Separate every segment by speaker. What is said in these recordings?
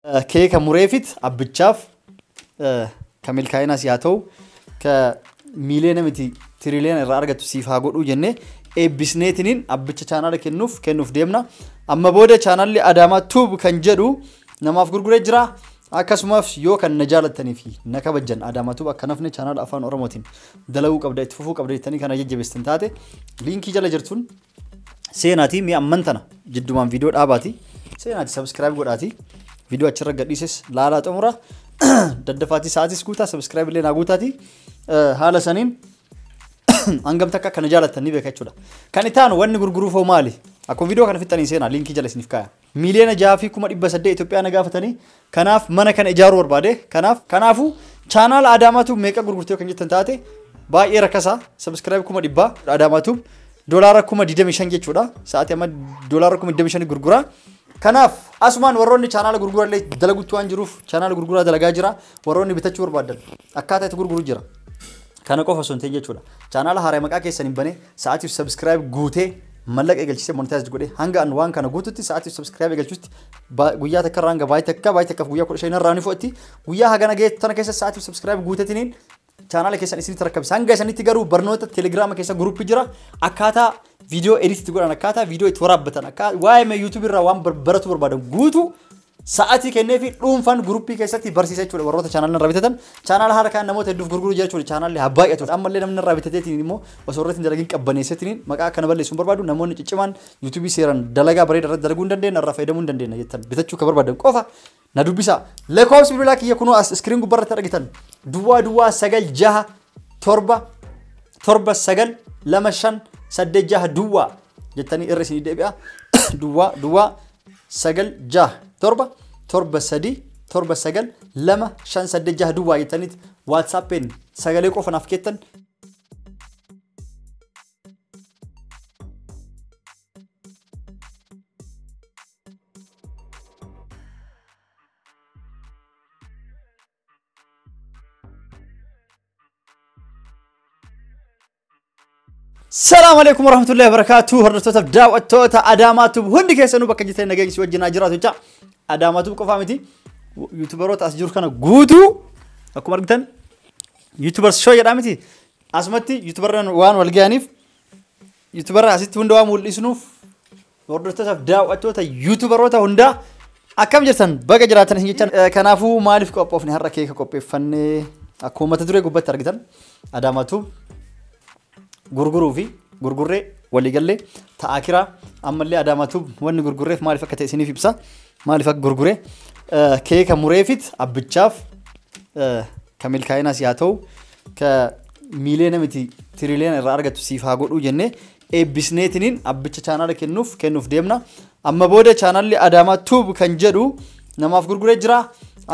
Speaker 1: Keeka mureefit abbichaaf ka milkaa'inaas haa ta'u ka miiliyoona miti tiriliyoona irraa argattu siif haa godhuu jennee eebbisneetiniin abbicha chaanaala kennuuf deemna. Amma booda chaanaalli Adaamaa Tuub kan jedhu namaaf gurguree jira. Akkasumas yoo kan na jaalattanii fi na kabajjan Adaamaa Tuub akka nafni chaanaala afaan Oromootiin dalaguu qabda itti fufuu qabda jettanii kana jajjabeessan taate liinkii jala jirtuun seenaatii mi'a amman tana jiddumaan viidiyoo dhaabaati seenaatii sabskiraayib godhaatii viidiyoo achirra gadhiises laalaa xumura daddafaatii sa'aatis guutaa sabskiraayib illee naa guutaatii haala saniin hangam takka kana jaalattan ni beeka jechuudha. Kan itti aanu wanni gurguruuf hoo maali? Akkuma viidiyoo kana fixxanii seenaa liinkii jala isiniif kaaya. 6,800,000 Itoophiyaa na gaafatanii kanaaf mana kana ijaaruu barbaade kanaafuu chaanaala Adaamaa Tuub meeqa gurgurtee kan jettan taate baay'ee rakkasaa sabskiraayib 100,000 Adaamaa Tuub $25,000 jechuudha. Sa'aatii amma $25,000 gurguraa. Kanaaf asumaan warroonni chaanaala gurgurallee dalaguutti waan jiruuf chaanaala gurguraa dalagaa jira. Warroonni bitachuu barbaadan akkaataa itti gurguru jira. Kana qofa osoo hin ta'in jechuudha. Chaanaala haaraa maqaa keessan hin banee sa'aatiif sabskiraayib guutee mallaqa eegalchisee monetaayiz godhee hanga an waan kana guututti sa'aatiif sabskiraayib eegalchutti guyyaa takka irraa hanga baay'ee takka baay'ee takkaaf guyyaa 15 irraa ni fudhatti. Guyyaa hagana ga'e tana keessa sa'aatiif sabskiraayib guutetiniin chaanaala keessan isinitti rakkabsa. Hanga isinitti garuu barnoota telegiraama keessa guruppii jira. Akkaataa viidiyoo edit godhan akkaataa viidiyoo itti waraabbatan waa'ee yuutuubii irraa waan baratu barbaadan guutuu sa'aatii kennee fi dhuunfaan guruppii keessatti barsiisa jechuudha. Warroota chaanaala irraa bitatan chaanaala haala kaan namoota hedduuf gurguru jira jechuudha. Chaanaalli haa baay'atu. Ammallee namni irraa bitateetiin immoo osoo irratti hin dalagin qabbaneesseetiin maqaa akkana balleessuu hin barbaadu. Namoonni ciccimaan yuutuubii seeraan dalagaa bareedaa irratti dalaguu hin dandeenye irraa fayyadamuu hin dandeenye jettan bitachuu kan barbaadan qofa na dubbisa. Lakkoofsi bilbilaa kiyya kunoo as iskiriin gubbaarratti argitan duwwaa duwwaa 9 6 7 7 9 2 5 8 6 duwwaa jettanii irra isinii deebi'a. Duwwaa duwwaa 9 6 7 7 3 7 9 2 5 8 6 duwwaa jettaniit waatsaappiin sagalee qofa naaf kettan. Salaam alaikum warahmatullahi wabarakatuh. Hordoftoota daawwattoota Adaamaa Tuub hundi keessanuu bakka jirtan nageenya si wajjin haa jiraatu jecha. Adaamaa Tuub qofaa miti yuutubaroota as jiru kana guutuu akkuma argitan yuutubars shoo jedhaa miti asumatti yuutubarran waan wal ga'aniif yuutubarra asitti hunda waan mul'isnuuf hordoftootaaf daawwattoota yuutubaroota hundaa akkam jirtan baga jiraatan isin jechan. Kanaafuu maaliif qophoofne har'a keeka qopheeffannee akkuma mata duree gubbatti argitan Adaamaa Tuub gurguruu fi gurgurree waliigallee ta'aa kiraa ammallee Adaamaa Tuub wanni gurgurreef maaliif akka ta'e isiniif ibsa. Maaliif akka gurguree keeka mureefit abbichaaf ka milkaa'inaas haa ta'u ka miiliyoona miti tiriliyoona irraa argattu siif haa godhuu jennee eebbisneetiniin abbicha chaanaala kennuuf deemna. Amma booda chaanaalli Adaamaa Tuub kan jedhu namaaf gurguree jira.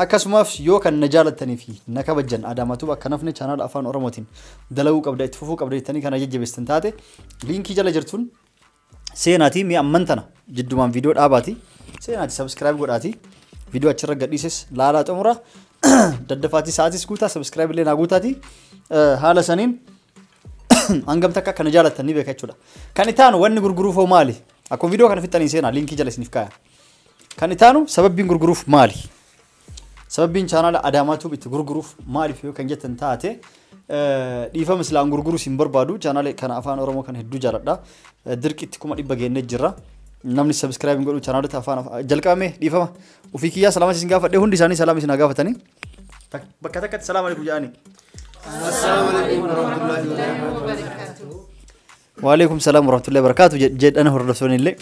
Speaker 1: Akkasumas yoo kan na jaalattanii fi na kabajjan Adaamaa Tuub akka nafni chaanaala afaan Oromootiin dalaguu qabda itti fufuu qabda jettanii kana jajjabeessan taate liinkii jala jirtuun seenaatii mi'a amman tana jiddumaan viidiyoo dhaabaati seenaatii sabskiraayib godhaatii viidiyoo achirra gadhiises laalaa xumura daddafaatii sa'aatis guutaa sabskiraayib illee naa guutaatii haala saniin hangam takka kana jaalattan ni beeka jechuudha. Kan itti aanu wanni gurguruuf hoo maali? Akkuma viidiyoo kana fixxanii seenaa liinkii jala isiniif kaaya. Kan itti aanu sababbiin gurguruuf maali? Sababbiin chaanaala Adaamaa Tuub itti gurguruuf maaliif yoo kan jettan taate dhiifama silaan gurguruus hin barbaadu. Chaanaala kana afaan Oromoo kana hedduu jaaladha. Dirqitti 100,000 geennee jirra. Namni sabskiraayib hin godhu chaanaalota afaan jalqabame dhiifama. Ofii kiyyaa salaama isin gaafadhe hundi isaanii salaama isin haa gaafatanii. Bakka takkatti salaama alaikum jedhanii.
Speaker 2: Assalaamu alaikum warahmatullahi wabarakatuh.
Speaker 1: Waalaikum salaam warahmatullahi wabarakatuh jedhana hordoftoonni illee.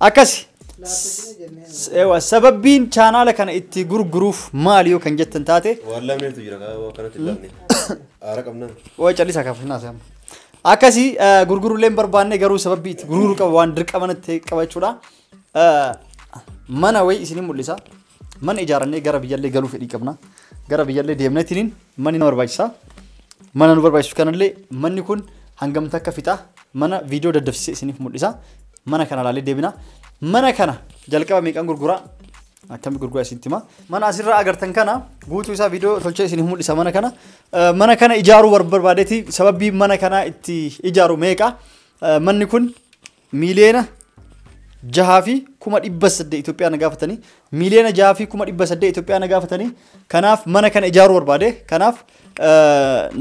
Speaker 1: Akkasi. Sababbiin chaanaala kana itti gurguruuf maali yoo kan jettan taate?
Speaker 2: Waan lameentu jira kanatti hin lamne. Aara qabnaa.
Speaker 1: Waa callisaa kaafnaa se'ama. Akkasi gurgurullee hin barbaanne garuu sababbii itti gurguruu qaba waan dirqama natti qaba jechuudha. Mana wayii isinii mul'isa. Mana ijaarannee gara biyyallee galuu fedhii qabna. Gara biyyallee deemneetiniin manni nu barbaachisa. Mana nu barbaachisu kanallee manni kun hangam takka fixa. Mana viidiyoo daddafsisee isiniif mul'isa. Mana kana laalee deebina. Mana kana jalqaba meeqaan gurguraa? Akkami gurguraa isinitti hima. Mana asirraa agartan kana guutuu isaa viidiyoo tolchee isiniif mul'isa mana kana. Mana kana ijaaruu barbaadeeti sababbii mana kana itti ijaaru meeqa? Manni kun miiliyoona 6,800,000 Itoophiyaa na gaafatanii 6,800,000 Itoophiyaa na gaafatanii kanaaf mana kana ijaaruu barbaade kanaaf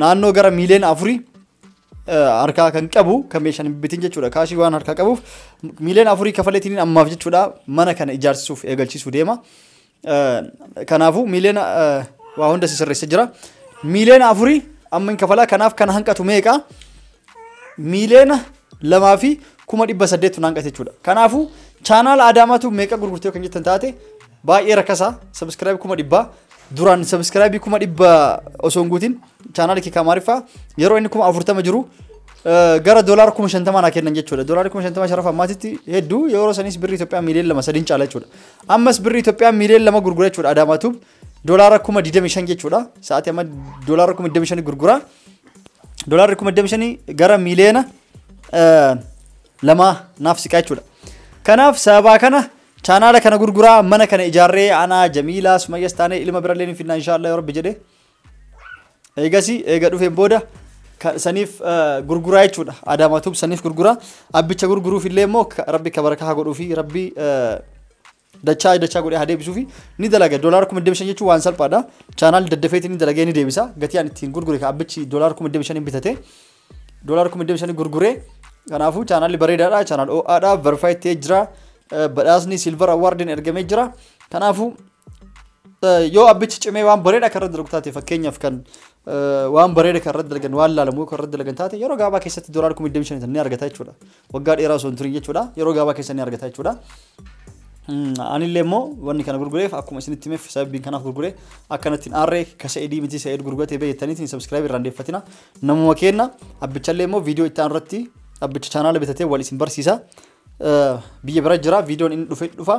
Speaker 1: naannoo gara 4 miliyoona harkaa kan qabu kan meeshaan hin bitin jechuudha kaashii waan harkaa qabuuf 4 miliyoona kafaleetiin ammaaf jechuudha mana kana ijaarsisuuf eegalchiisuu deema. Kanaafuu miliyoona waa hunda sirreessa jira 4 miliyoona amma hin kafalaa kanaaf kana hanqatu meeqa 2,800,000 hanqate jechuudha. Kanaafuu chaanaala Adaamaatu meeqa gurgurtee kan jettan taate baay'ee rakkasaa subscribe 100,000 duraan subscribe 100,000 osoo hin guutin chaanaala kee Amaariffaa yeroo inni 40,000 jiru gara doolaara 50,000 naa kennan jechuudha. Doolaarri 50,000 sharafa ammaatitti hedduu yeroo sanis birrii Itoophiyaa 2,3 miliyoona caala jechuudha. Ammas birrii Itoophiyaa 2 miliyoona gurgura jechuudha Adaamaatu doolaara 25,000 jechuudha. Sa'aatii amma doolaara 25,000 gurgura. Doolaarri 25,000 gara 2 miliyoona naaf siqaa jechuudha. Kanaaf sababa kana chaanaala kana gurguraa mana kana ijaarree anaa Jamiilaa Sumayyas taanee ilma birallee ni finna inshaallah yoo rabbi jedhee. Eegasii eega dhufeen booda saniif gurguraa jechuudha. Adaamaatuuf saniif gurguraa. Abbicha gurguruuf illee immoo rabbi ka barakaa haa godhuu fi rabbi dachaa dachaa godhee haa deebisuu fi ni dalaga. Doolaara 25,000 jechuun waan salphaadha. Chaanaal daddafeetii ni dalagee ni deebisa. Gatii ani ittiin gurgure ka abbichi doolaara 25,000 bitate. Doolaara 25,000 gurguree kanaafuu chaanaalli bareedaadha. Chaanaal ho'aadha. Verify ta'ee jira. Badhaasni silver awardiin ergamee jira. Kanaafuu yoo abbichi cimee waan bareeda kan irratti dalagu taate fakkeenyaaf kan waan bareeda kan irratti dalagan waan laalamu kan irratti dalagan taate yeroo gabaabaa keessatti doolaara 25,000 ni argata jechuudha. Waggaa dheeraa osoo hin turin jechuudha. Yeroo gabaabaa keessa ni argata jechuudha. Anillee immoo wanni kana gurgureef akkuma isinitti himeef sababiin kanaaf gurgure akkanatti hin aarree ka Sa'idii miti Sa'id gurguratee beektaniitiin subscribe irraan deeffatina. Namuma kenna abbichallee immoo viidiyoo itti aanu irratti abbicha chaanaala bitatee wal isin barsiisa. Biyya bira jira viidiyoon inni dhufe dhufa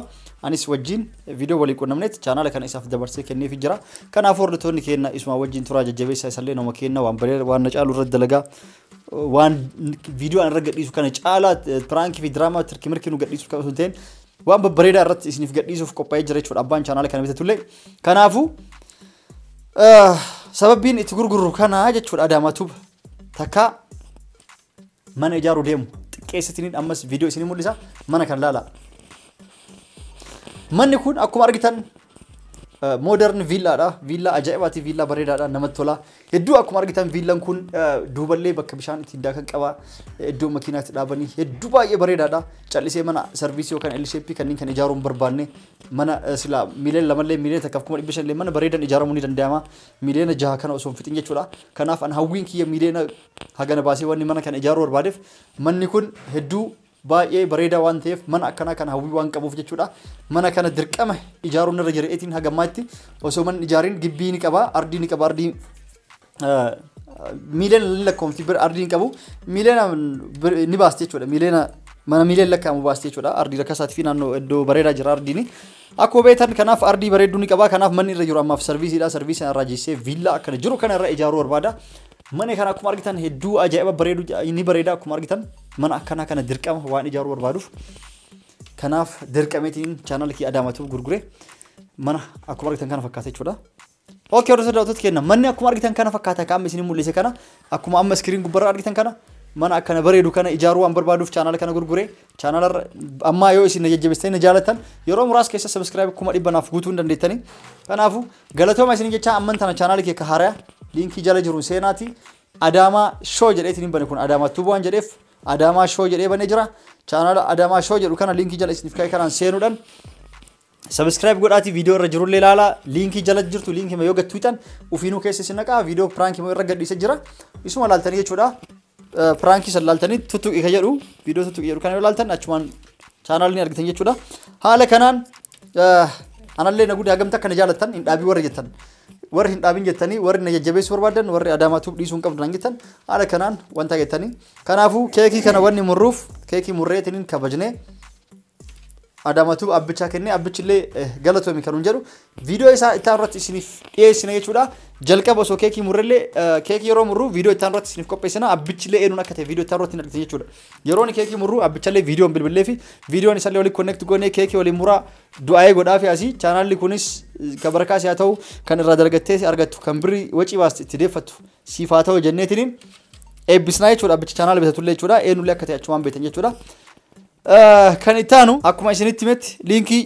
Speaker 1: anis wajjin viidiyoo walii qunnamneet chaanaala kana isaaf dabarsee kenneef jira. Kanaaf hordoftoonni kenna isuma wajjin turaa jajjabeessa isallee nama kenna waan bareeda waan na caalu irratti dalagaa waan viidiyoo an irra gadhiisu kana caalaa piraankii fi diraamaa tirki mirkii nu gadhiisu kan osoo hin ta'in waan babbareedaa irratti isiniif gadhiisuuf qophaa'ee jira jechuudha abbaan chaanaala kana bitatullee. Kanaafuu sababiin itti gurgurru kana jechuudha Adaamaatuuf takka mana ijaaruu deemu xiqqeessitiniin ammas viidiyoo isinii mul'isa mana kan laala. Manni kun akkuma argitan modern viillaadha. Viillaa ajaa'ibaati, viillaa bareedaadha, namatti tola. Hedduu akkuma argitan viillaan kun duuballee bakka bishaan ittiin daakan qaba. Iddoo makiinaa itti dhaabanii hedduu baay'ee bareedaadha. Callisee mana sarviisii yookaan L-shape kanneen kan ijaaruu hin barbaanne mana sila 2,000,000 illee 1,500,000 illee mana bareedan ijaaramuu ni danda'ama. 6 miliyoona kana osoo hin fixin jechuudha. Kanaaf an hawwiin kiyya miliyoona hagana baasee wanni mana kana ijaaruu barbaadeef manni kun hedduu baay'ee bareedaa waan ta'eef mana akkanaa kana hawwii waan qabuuf jechuudha. Mana kana dirqama ijaaruun irra jira eetiin hagammaatti osoo manni ijaariin gibbii ni qaba, ardii ni qaba, ardii miiliyoona lakkoofti bira ardii ni qabu, miiliyoona ni baasti jechuudha. Miiliyoona mana miiliyoona lakkaa'amu baasti jechuudha. Ardii rakkasaatii fi naannoo iddoo bareedaa jira ardiini. Akkuma beektan kanaaf ardii bareedduu ni qaba. Kanaaf manni irra jiru ammaaf sarviisiidha. Sarviisiin irraa jessee viillaa akkana jiru kana irra ijaaruu barbaada. Mana kana akkuma argitan hedduu ajaa'iba bareedu ni bareeda akkuma argitan mana akkanaa kana dirqama waan ijaaruu barbaaduuf. Kanaaf dirqameetiin chaanala kiyya Adaamaatuuf gurgure mana akkuma argitan kana fakkaata jechuudha. Okay, hordoftoota daawwattoota keenya manni akkuma argitan kana fakkaata kan amma isin mul'ise kana akkuma amma screen gubbarra argitan kana mana akkana bareedu kana ijaaruu waan barbaaduuf chaanala kana gurgure chaanala ammaa yoo isin na jajjabeessitanii na jaalattan yeroo muraasa keessa subscribe 100,000 naaf guutuu hin dandeettanii. Kanaafuu galatooma isin jecha amman tana chaanala kee ka haaraa liinkii jala jiru seenaati Adaamaa Show jedheetiin hin bane kun Adaamaa Tube waan jedheef Adaamaa Show jedhee banee jira. Chaanala Adaamaa Show jedhu kana liinkii jala isiniif kaa'e kanaan seenuudhaan subscribe godhaatii viidiyoo irra jirullee ilaalaa liinkii jala jirtu liinkii yoo gattuutan ufiinuu keessa isin naqaa viidiyoo piraankii irra gadhiisee jira isuma laaltanii jechuudha. Piraankii san laaltanii tuttuqi ka jedhu viidiyoo tuttuqi jedhu kana yoo laaltan achumaan chaanaalii ni argitan jechuudha. Haala kanaan anallee na guddaa hagamta akkana jaalattan hin dhaabii warra jettan warri hin dhaabin jettanii warri na jajjabeessuu barbaadan warri Adaamaa Tube dhiisuu hin qabdu naan jettan haala kanaan wanta jettanii kanaafuu keekii kana wanni murruuf keekii murreetiniin kabajnee Adaamaa Tube abbichaa kennee abbichillee galatoomi kan jedhu viidiyoo isaa itti irratti isiniif dhiyeessina jechuudha. Jalqaba osoo keekii murrellee keekii yeroo murru viidiyoo itti irratti isiniif qopheessina abbichillee eenyuun akka ta'e viidiyoo itti irratti hin argitan jechuudha. Yeroo inni keekii murru abbichallee viidiyoon bilbilee fi viidiyoon isallee waliin connect goonee keekii waliin muraa du'aa'ee godhaa fi asii chaanaalli kunis kan barakaas haa ta'u kan irraa dalagattee argattu kan birrii wacii baaste itti deeffattu siif haa ta'u jenneetiniin eebbisnaa jechuudha abbicha chaanaala bitatullee jechuudha eenyullee akka ta'e achumaan beektan jechuudha. Kan itti aanu akkuma isinitti himetti liinkii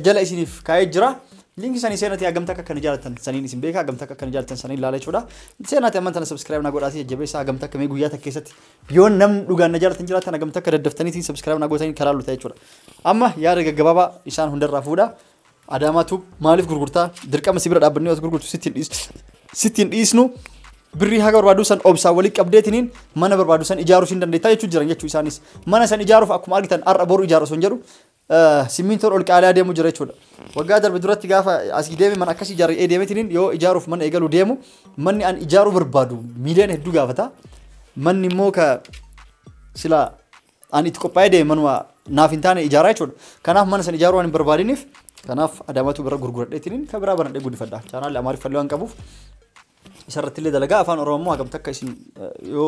Speaker 1: jala isiniif kaa'ee jira. Liinkii sanii seenatii hagamta akka kana jaalatan saniin isin beeka, hagamta akka kana jaalatan saniin ilaala jechuudha. Seenatii amman tana subscribe na godhaatii jajjabeessaa, hagamta akka mee guyyaa takka keessatti yoon namni dhugaan na jaalatan jiraatan hagamta akka daddaftaniitiin subscribe na gootanii karaa luta jechuudha. Amma yaada gaggabaabaa isaan hundarraa fuudha. Adaamaatu maaliif gurgurtaa dirqama si bira dhaabbannee as gurgurtu sitti hin dhiisnu, birrii haga barbaadu san obsaan walii qabdeetiniin mana barbaadu san ijaaruu sin dandeettaa jechuu jiran jechuu isaanis. Mana san ijaaruuf akkuma argitan har'a boru ijaaru osoo hin jedhu simmintoon ol qaalaa deemu jira jechuudha. Waggaa darbe duratti gaafa asii deeme mana akkasii ijaaree deemetiniin yoo ijaaruuf mana eegaluu deemu manni an ijaaruu barbaadu miiliyoona hedduu gaafata. Manni immoo ka sila an itti qophaa'ee deeme manuma naaf hin taane ijaaraa jechuudha. Kanaaf mana san ijaaruu waan hin barbaadiniif kanaaf Adaamaatu bira gurguradheetiniin kan biraa banadhee guddifadha. Chaanaalli Amaariffallee waan qabuuf isarratti illee dalagaa, afaan Oromoo hagam takka isin yoo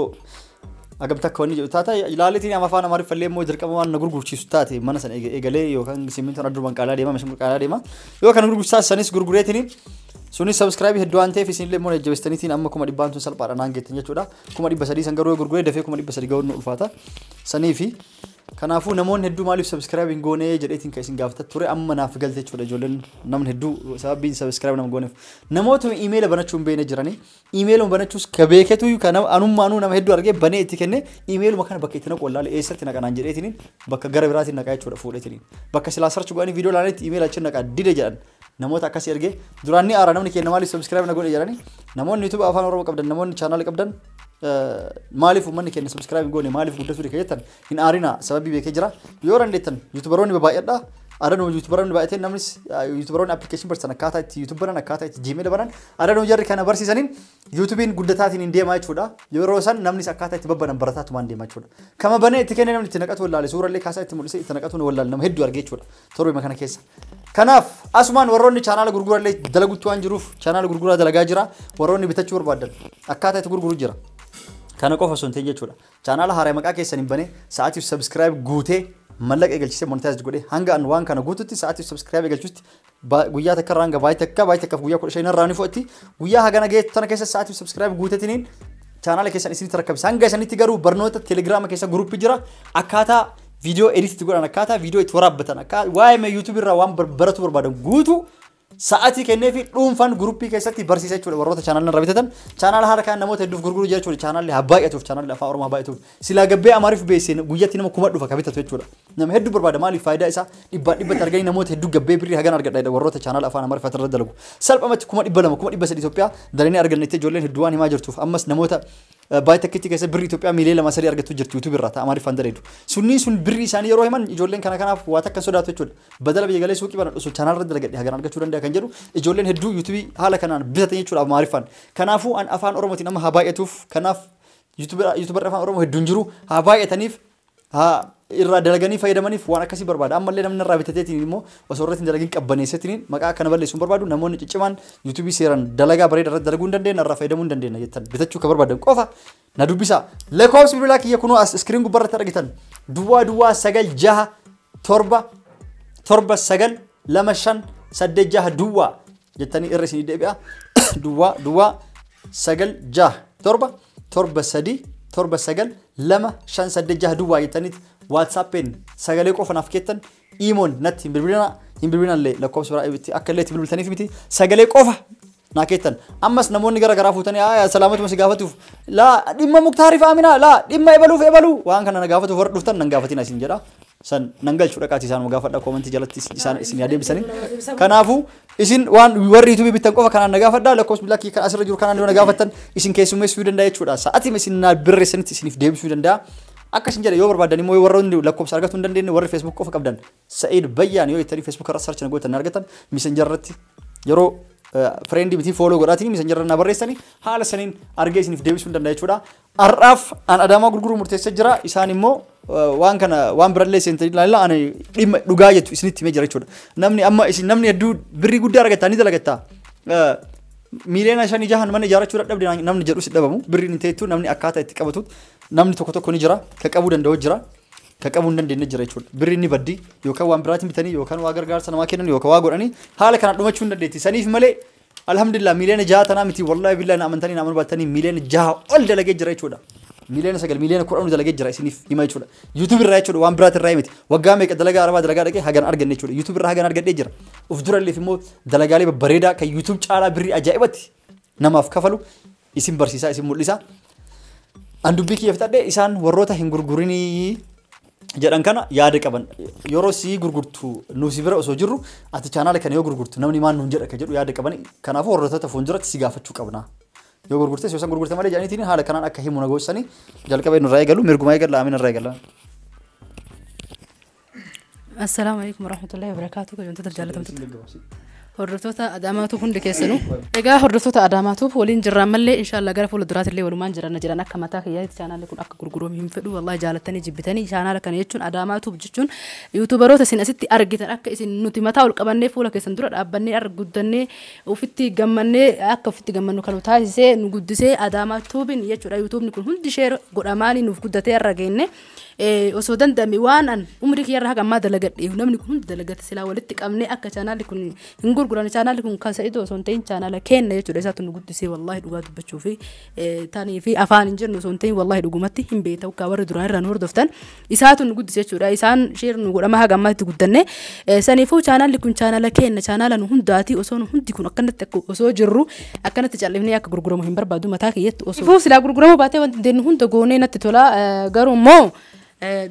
Speaker 1: hagam takka wanni jedhu taata ilaaleetiin amma afaan Amaariffallee immoo dirqama waan na gurgurchiisu taate mana sana eegalee yookaan simmintoon addumaan qaalaa deema, meeshaan qaalaa deema yoo kana gurgurchiisaa sanis gurgureetiin sunis subscribe hedduu waan ta'eef isinillee immoo jajjabeessitaniitiin amma 100,000 tun salphaadha naan geettan jechuudha. 300,000 san garuu yoo gurguree dafee 300,000 ga'uun nu ulfaata. Saniifi kanaafuu namoonni hedduu maaliif subscribe hin goone jedheetiin kan isin gaafata ture amma naaf galte jechuudha. Ijoolleen namni hedduu sababiin subscribe nama gooneef namoota iimeela banachuu hin beekne jiranii, iimeeluma banachuus ka beeketu kan anummaanuu nama hedduu argee banee itti kenne, iimeeluma kana bakka itti naqu wallaale, eessatti naqanaan jedheetiin bakka gara biraatiin naqaa jechuudha. Fuudheetiin bakka silaa search godhanii viidiyoo ilaalanitti iimeela achi naqaa dide jedhan namoota akkasii ergee duraan ni aara namni keenya maaliif subscribe na godhe jedhanii. Namoonni YouTube afaan Oromoo qabdan, namoonni chaanaala qabdan, maaliif uummanni keenya subscribe hin goone, maaliif guddachuu dide jettan hin aarina, sababii beekee jira. Yoo dandeettan youtuberoonni baay'adha. Adanuu youtuberoonni baay'ateen namnis youtuberoonni application barsiisan, akkaataa itti YouTube banan, akkaataa itti Gmail banan, adanuu jarri kana barsiisaniin YouTubein guddataatiin hin deemaa jechuudha. Yeroo san namnis akkaataa itti babbanan barataatumaan deemaa jechuudha. Kama banee itti kennee namni itti naqatu wallaale, suurallee kaasaa itti mul'isee itti naqatu wallaale nama hedduu argee jechuudha torbee kana keessa. Kanaaf asumaan warroonni chaanaala gurgurallee dalagutti waan jiruuf chaanaala gurguraa dalagaa jira. Warroonni bitachuu barbaadan akkaataa itti gurguru jira. Kana qofa osoo hin ta'in jechuudha. Chaanaala haaraa maqaa keessan hin banee sa'aatiif subscribe guutee mallaqa eegalchisee monetize godhee hanga an waan kana guututti sa'aatiif subscribe eegalchutti guyyaa takka irraa hanga baay'ee takka baay'ee takkaaf guyyaa 15 irraa ni fudhatti. Guyyaa hagana ga'e tana keessa sa'aatiif subscribe guutetiniin chaanaala keessan isinitti rakkabisa. Hanga isinitti garuu barnoota telegiraama keessa guruppii jira. Akkaataa viidiyoo edit godhan, akkaataa viidiyoo itti waraabbatan, waa'ee YouTube irraa waan baratu barbaadan guutuu sa'aatii kennee fi dhuunfaan guruppii keessatti barsiisa jechuudha. Warroota chaanaala irraa bitatan chaanaala haala kanaan namoota hedduuf gurguru jira jechuudha. Chaanaalli haa baay'atuuf, chaanaalli afaan Oromoo haa baay'atuuf. Silaa gabbee Amaariif beekseen guyyatti nama 1000 dhufa ka bitatu jechuudha. Nama hedduu barbaada, maaliif faayidaa isaa dhibbaa dhibbatti arganii namoota hedduu gabbee birrii hagan argadha. Warroota chaanaala afaan Amaariffaa irra dalagu salphumatti 200,000, 300,000 Itoophiyaa dalanii argannetti ijoolleen hedduu waan himaa jirtuuf ammas namoota baay'ee takkitti keessa birrii Itoophiyaa miiliyoona 2, 3 argattu jirti YouTube irraa ta'a Amaariffaan daleedu. Sunniin sun birrii isaanii yeroo himan ijoolleen kana kanaaf waa takka sodaatu jechuudha. Badala biyya galee suuqii bana osoo chaanaala irra dalagadhe hagan argachuu danda'a kan jedhu ijoolleen hedduu YouTube haala kanaan bitatan jechuudha Amaariffaan. Kanaafuu an afaan Oromootiin amma haa baay'atuuf, kanaaf YouTuber afaan Oromoo hedduun jiru haa baay'ataniif, haa irraa dalaganii fayyadamaniif waan akkasii barbaada. Ammallee namni irraa bitateetiin immoo osoo irratti hin dalagin qabbaneesseetiin maqaa akkana balleessuun barbaadu. Namoonni ciccimaan YouTube seeraan dalagaa bareeda irratti dalaguu hin dandeenye, irraa fayyadamuu hin dandeenye jettan bitachuu ka barbaadan qofa na dubbisa. Lakkoofsi bilbilaa kiyya kunoo as iskiriin gubbaarratti argitan 0 0 9 6 7 7 9 2 5 8 6 duwwaa jettanii irra isinii deebi'a. 0 0 9 6 7 7 3 7 9 2 5 8 6 duwwaa jettaniit WhatsAppeen sagalee qofa naaf kettan, iimoon natti hin bilbilina, hin bilbilinallee lakkoofsa biraa itti akka illee itti bilbiltaniif miti, sagalee qofa naa kettan. Ammas namoonni gara garaa fuutanii aa salaamatuma si gaafatuuf laa dhimma Muktaariif Aminaa laa dhimma ebaluuf ebaluu waan kana na gaafatuuf warra dhuftan nan gaafatina isin jedha. San nan galchuu dhaqaati isaanuma gaafadha, koomentii jalatti isaan isin adeemsisanii. Kanaafuu isin waan warri YouTube bittan qofa kanaan na gaafadha, lakkoofsa bilbilaa kan asirra jiru kanaan yoo na gaafattan isin keessummeessuu danda'a jechuudha. Sa'aatii isin na birreessanitti isiniif deebisuu danda'a. Akka isin jedhe yoo barbaadan immoo warroonni lakkoofsa argatuu hin dandeenye, warri Facebook qofa qabdan, Sa'id Bayyaan yoo jettanii Facebook irra search na gootan na argatan. Messenger irratti yeroo friendii miti follow godhaatiin Messenger na barreessanii haala saniin argee isiniif deebisuu hin danda'a jechuudha. Har'aaf an Adaamaa gurguruu murteessee jira, isaan immoo waan kana waan birallee seentanii ilaalla, ani dhimma dhugaa jettu isinitti himee jira jechuudha. Namni amma isin namni hedduu birrii guddaa argattaa ni dalagattaa. Miiliyoona 5, 6 mana ijaarrachuu dadhabde namni jedhu si dhabamu birriin hin teettu, namni akkaataa itti qabatu namni tokko tokko ni jira, ka qabuu danda'u jira, ka qabuu hin dandeenye jira jechuudha. Birriin ni baddi yookaan waan biraatiin bitanii yookaan waa gargaarsa namaa kennan yookaan waa godhanii haala kanaan dhumachuu hin dandeetti. Saniif malee alhamdulillah miiliyoona 6 tanaa miti, wallaahi billahi na amantanii na amanuu baattanii miiliyoona 6 ol dalagee jira jechuudha. Miliyoona 9 miliyoona 10 dalagee jira isiniif hima jechuudha. YouTube irraa jechuudha waan biraati irraa miti. Waggaa meeqa dalagaa arabaa dalagaa dhaqee hagan arganne jechuudha. YouTube irraa hagan argadhee jira. Uf duralleef immoo dalagaalee babbareedaa kan YouTube caalaa birrii ajaa'ibatti namaaf kafalu isin barsiisaa isin mul'isa. An dubbii kiyya fixadhee isaan warroota hin gurgurinii jedhan kana yaada qaban. Yeroo si gurgurtu nu si bira osoo jirru ati chaanaala kana yoo gurgurtu namni maal nuun jedha ka jedhu yaada qaban. Kanaafuu warroota fuulduratti si gaafachuu qabna. Yoo gurgurtes yoo isaan gurgurte malee jedhaniitiin haala kanaan akka himu na goosisanii jalqaba nurraa eegalu mirgumaa eegalla amiin irraa eegalla.
Speaker 3: Assalaamu alaikum warahmatullahi wabarakaatuh. Kabajamtoota jaallatamtoota. Hordoftoota Adaamaatu hundi keessanuu. Egaa hordoftoota Adaamaatuuf waliin jirraan mallee inshallah gara fuula duraatillee illee walumaan jiranna jiran akka mataa kiyyaatti chaanaalli kun akka gurguramu hin fedhu wallahi jaalattanii jibbitanii chaanaala kana jechuun Adaamaatuuf jechuun yuutuubaroota isin asitti argitan akka isin nuti mataa ol qabannee fuula keessan dura dhaabbannee arguddannee ofitti gammannee akka ofitti gammannu kan nu taasisee nu guddisee Adaamaatuubin jechuudha. Yuutuubni kun hundi ishee godhamaanii nuuf guddatee irra geenne osoo danda'ame waan an umrii kiyyarra haga ammaa dalagadhe namni kun hundi dalagate silaa walitti qabnee akka chaanaalli kun hin gurguran chaanaalli kun kan Sa'iidoo osoo hin ta'in chaanaala kenna jechuudha. Isaatu nu guddisee wallahi dhugaa dubbachuu fi taanii fi afaan hin jennu osoo hin ta'in wallahi dhugumatti hin beekta ukkaa warri duraan irraa nu hordoftan isaatu nu guddise jechuudha. Isaan sheer nu godhama haga ammaatti guddanne saniifuu chaanaalli kun chaanaala kenna chaanaala nu hundaati osoo nu hundi kun akkanatti akka osoo jirru akkanatti callifnee akka gurguramu hin barbaadu mataa kiyyatti osoo silaa gurguramu baatee wanti deemnu hunda goonee natti tola garuu immoo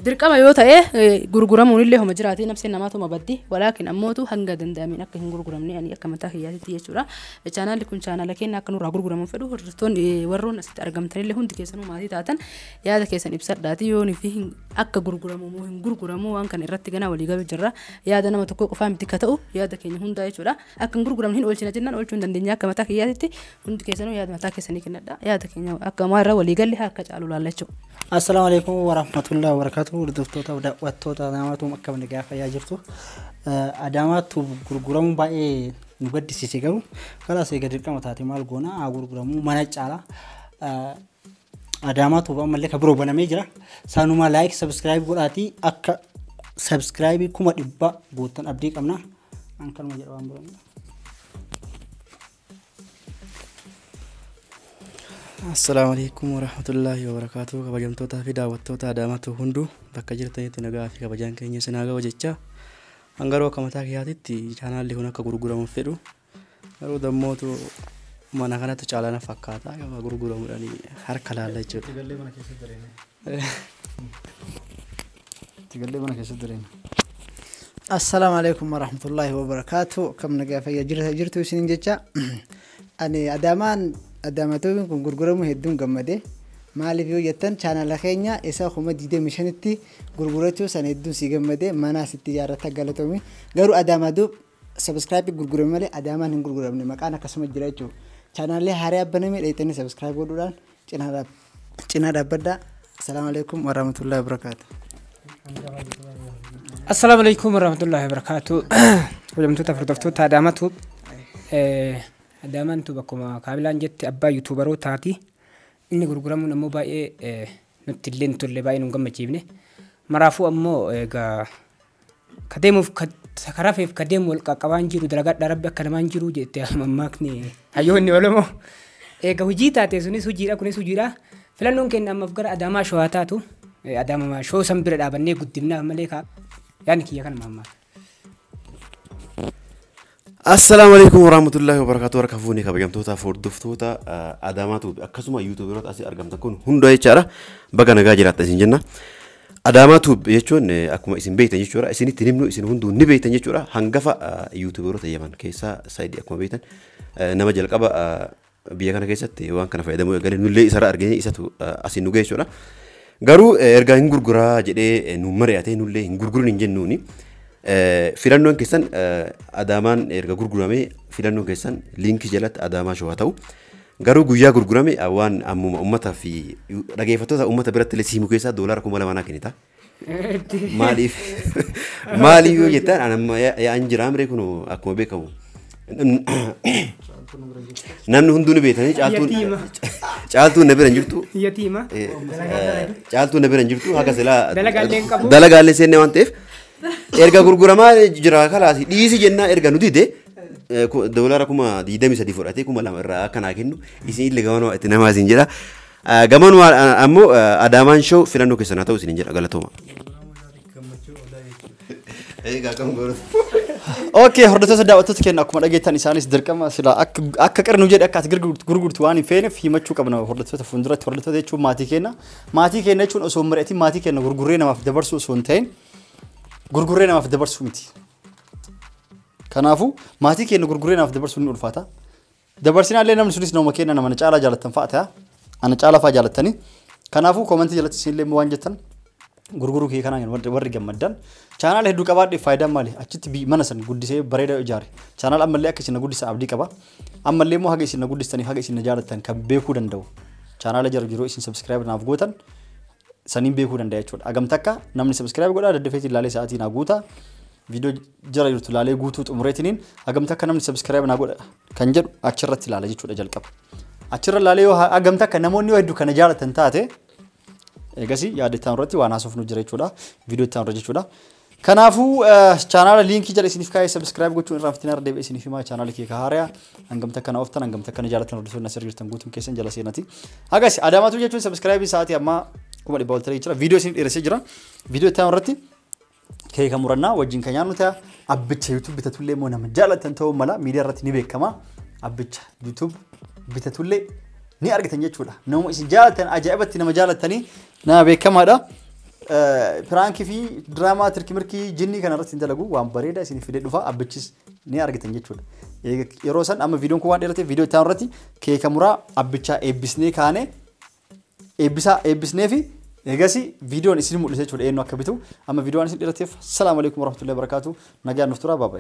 Speaker 3: dirqama yoo ta'e gurguramuun illee homa jiraate nafseen namaatu baddi walaakin ammootu hanga danda'ameen akka hin gurguramne ani akka mataa kiyyaatti jechuudha. Chaanaalli kun chaanaala keenya akka nurraa gurguramu fedhu hordoftoonni warroon asitti argamtan illee hundi keessanuu maatii taatan yaada keessan ibsadhaati yoonii fi akka gurguramu moo hin gurguramu waan kana irratti ganaa walii galuu jirra. Yaada nama tokko qofaa miti ka ta'u yaada keenya hundaa jechuudha. Akka hin gurguramne hin oolchina jennaan oolchuu hin dandeenya akka mataa kiyyaatti hundi keessanuu yaada mataa keessanii kennadha. Yaada keenya akka maarraa walii galle harka caalu laalla jechuudha.
Speaker 4: Assalaamu alaikum warahmatullahi wabarakatuh. Hordoftoota daawwattoota Adaamaatu akka nagaa fayyaa jirtu. Adaamaatu gurguramuu baay'ee nu gaddisiise garuu kalaas eega dirqama taate maal goona haa gurguramuu mana caala. Adaamaatu ammallee kan biroo banamee jira. Sanumaa laayik sabskiraayib godhaatii akka sabskiraayibii 100,000 guuttan abdii qabna. An kanuma jedha waan biroo.
Speaker 5: Assalaamu alaikum warahmatullahi wabarakatuh. Kabajamtootaa fi daawwattoota Adaamaatu hunduu bakka jirtanitti nagaa fi kabajaan keenya isin haa ga'u jecha. Hangaroo akka mataa kiyyaatitti chaanaalli kun akka gurguramu fedhu. Garuu dammootu mana kanatti caalaa na fakkaata gaafa gurguramuudhaan harka laalla jechuudha.
Speaker 1: Tigallee mana keessatti dareena. Tigallee mana keessatti dareena.
Speaker 6: Assalaamu alaikum warahmatullahi wabarakatuh. Kam nagaa fayyaa jirtu isiniin jecha. Ani Adaamaan Adaamaatuun kun gurguramu hedduun gammade. Maaliif yoo jettan chaanaala keenya isa 25,000tti gurgurachuu san hedduun si gammade mana sitti ijaarrata galatoomi. Garuu Adaamaatu sabskiraayib gurgurame malee Adaamaan hin gurguramne maqaan akkasuma jira jechuudha. Chaanaallee haaraa baname dheeytanii sabskiraayib godhuudhaan cinaa dhaabbadhaa. Assalaamu alaikum warahmatullahi wabarakatuh.
Speaker 7: Assalaamu alaikum warahmatullahi wabarakatuh. Hojjamtoota hordoftoota Adaamaatu Adaamaan tu akkuma Kaabilaan jette abbaa yuutuubarootaati. Inni gurguramuun ammoo baay'ee nutti illee hin tolle baay'ee nu gammachiifne. Maraafuu ammoo egaa kadeemuuf karafeef kadeemu wal qaqqabaan jiru dalagadhaa rabbi akka namaan jiru jette mammaakni hayyoonni Oromoo. Egaa hojii taate sunis hojiidha kunis hojiidha. Filannoon keenya ammaaf gara Adaamaa showaa taatu Adaamaa shoo san bira dhaabannee guddifnaaf malee yaadni kiyya kanuma ammaa.
Speaker 2: Assalaamu alaikum warahmatullahi wabarakatuh. Harka fuunee kabajamtoota hordoftoota Adaamaatu akkasuma yuutuubaroota asii argamtan kun hunda jechaadha. Baga nagaa jiraattan isin jenna. Adaamaatu jechuun akkuma isin beektan jechuudha. Isinitti himnu isin hunduu ni beektan jechuudha. Hangafa yuutuubaroota Yaman keessaa Saayidii akkuma beektan nama jalqaba biyya kana keessatti waan kana fayyadamuu eegalee nullee isarraa argine isatu asiin nu ga'e jechuudha. Garuu ergaa hin gurguraa jedhee nu mari'atee nullee hin gurgurin hin jennuuni. Filannoon keessan Adaamaan erga gurgurame filannoon keessan liinkii jalatti Adaamaa showaa ta'u. Garuu guyyaa gurgurame waan ammuma uummataa fi dhageeffattoota uummata biratti illee siimu keessaa doolaara 2,000 naa kennita. Maaliif maaliif yoo jettan anamma yaa'an jira amree kun akkuma beekamu. Namni hunduu ni beektanii caaltuun na bira hin jirtu.
Speaker 7: Yatiima.
Speaker 2: Caaltuun na bira hin jirtu haga silaa
Speaker 7: Dalagaallee hin qabu.
Speaker 2: Dalagaallee seenne waan ta'eef erga gurguramaa jira kalaas dhiisi jennaa erga nuti dide doolaara 23,000 fudhatee 2,000 irraa akka naa kennu isin illee gamanoo itti namaa isin jedha. Gamanuma ammoo Adaamaan show filannoo keessan haa ta'u isiniin jedha galatooma. Egaa kam goonu?
Speaker 1: Okay, hordoftoota daawwattoota keenya akkuma dhageettan isaanis dirqama sila akka qirnu jedhe akka ati gurgurtu waan hin feeneef himachuu qabna hordoftoota fuulduratti. Hordoftoota jechuun maatii keenya. Maatii keenya jechuun osoo hin mari'atin maatii keenya gurgurree namaaf dabarsuu osoo hin ta'in gurgurree namaaf dabarsuu miti. Kanaafuu maatii keenya gurgurree namaaf dabarsuun ni ulfaata. Dabarsinaallee namni sunis nama keenya nama na caalaa jaallattan fa'a ta'a. Ana caalaa fa'a jaallattanii. Kanaafuu koomentii jalatti isinillee waan jettan gurguruu kee kanaan warri gammaddan. Chaanaala hedduu qabaadhe faayidaan maali? Achitti mana san guddisee bareedaa ijaare. Chaanaala ammallee akka isin na guddisa abdii qaba. Ammallee immoo haga isin na guddistaniif haga isin na jaalattan kan beekuu danda'u. Chaanaala jara jiru isin subscribe naaf gootan saniin beekuu danda'a jechuudha. Hagam takka namni subscribe godhaa daddafeetiin ilaalee sa'aatii naa guuta. Viidiyoo jara jirtu ilaalee guutuu xumureetiniin hagam takka namni subscribe naa godha kan jedhu achirratti ilaala jechuudha jalqaba. Achirra ilaalee yoo hagam takka namoonni yoo hedduu kana jaalatan taate eegasii yaada itti aanu irratti waan haasofnu jira jechuudha. Viidiyoo itti aanu irra jechuudha. Kanaafuu chaanaala liinkii jala isiniif kaa'ee subscribe gochuun irraa fitinaa irra deebi'ee isiniif himaa chaanaala kee haariyaa hangam takka na ooftan hangam takka na jaalatan hordoftoonni asirra jirtan guutuun keessan jala seenati. Hagas Adaamaatu jechuun subscribe sa'aatii ammaa 100,000 ol ta'ee jira. Viidiyoo isiniif dheeressee jira. Viidiyoo itti aanu irratti keeka murannaa wajjin kan nyaannu ta'a. Abbicha YouTube bitatullee immoo nama jaalatan ta'uu mala miidiyaa irratti ni beekama. Abbicha YouTube bitatullee ni argitan jechuudha. Nama isin jaalatan ajaa'ibatti nama jaalatanii nama beekamaadha. Piraankii fi diraamaa tirkimirkii jinnii kana irratti hin dalagu waan bareedaa isin fidee dhufa abbichis ni argitan jechuudha. Yeroo san amma viidiyoon kun waan dheerateef viidiyoo itti aanu irratti keeka muraa abbichaa eebbisnee kaane eebbisaa eebbisnee fi eegasi viidiyoon isin mul'isa jechuudha eenyu akka bitu. Amma viidiyoon isin dheerateef salaamu alaikum warahmatullahi wabarakatuh. Nagaan nuuf turaa baaba'e.